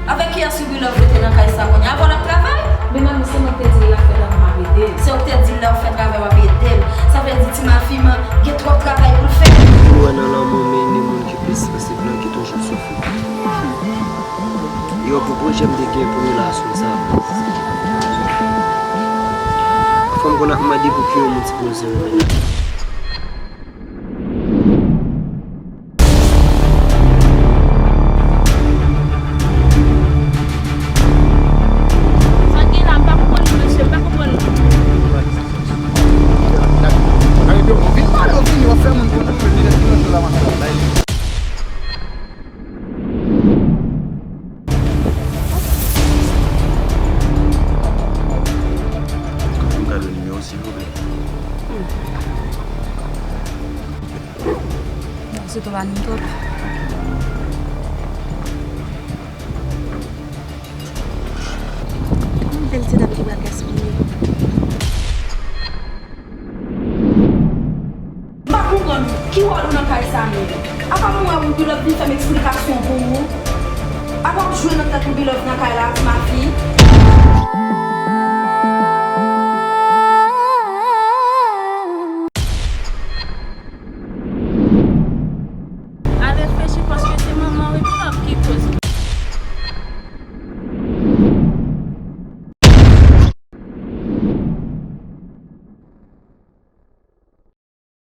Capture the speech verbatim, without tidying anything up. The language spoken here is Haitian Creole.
Avèk kiyès Ruby Love rete nan kay sa kounye a? Avè w l ap travay? Men manmi, se mwen ki te di l l ap fè travay, m ap ede l. Se ou ki te di l lè w fè travay w ap ede l. Sa vle di ti mafi m gen twòp travay pou l fè. Ou wè nan lanmou, men ni moun ki plis sansib lan ki toujou soufri. Yo, pou pwojè m te gen pou relasyon sa. Fò m konn ap mande pou ki yon moun sipoze renmen. Sa gen la, m pa konprann nou, mesye, m pa konprann nou. Vin pale, w vini, w ap fè moun konprann li nan ki nan la mache la. Ou ka jwenn nimewo, silvouplè? Bon, se to pa nou twòp. Yon bèl ti dam ki pral gaspiye. M pa konprann ou. Ki wòl ou nan kay sa menm? Apa m wè Ruby Love vin fè m eksplikasyon pou ou? Apa w ap jwe nan tèt Ruby Love nan kay la, ti mafi?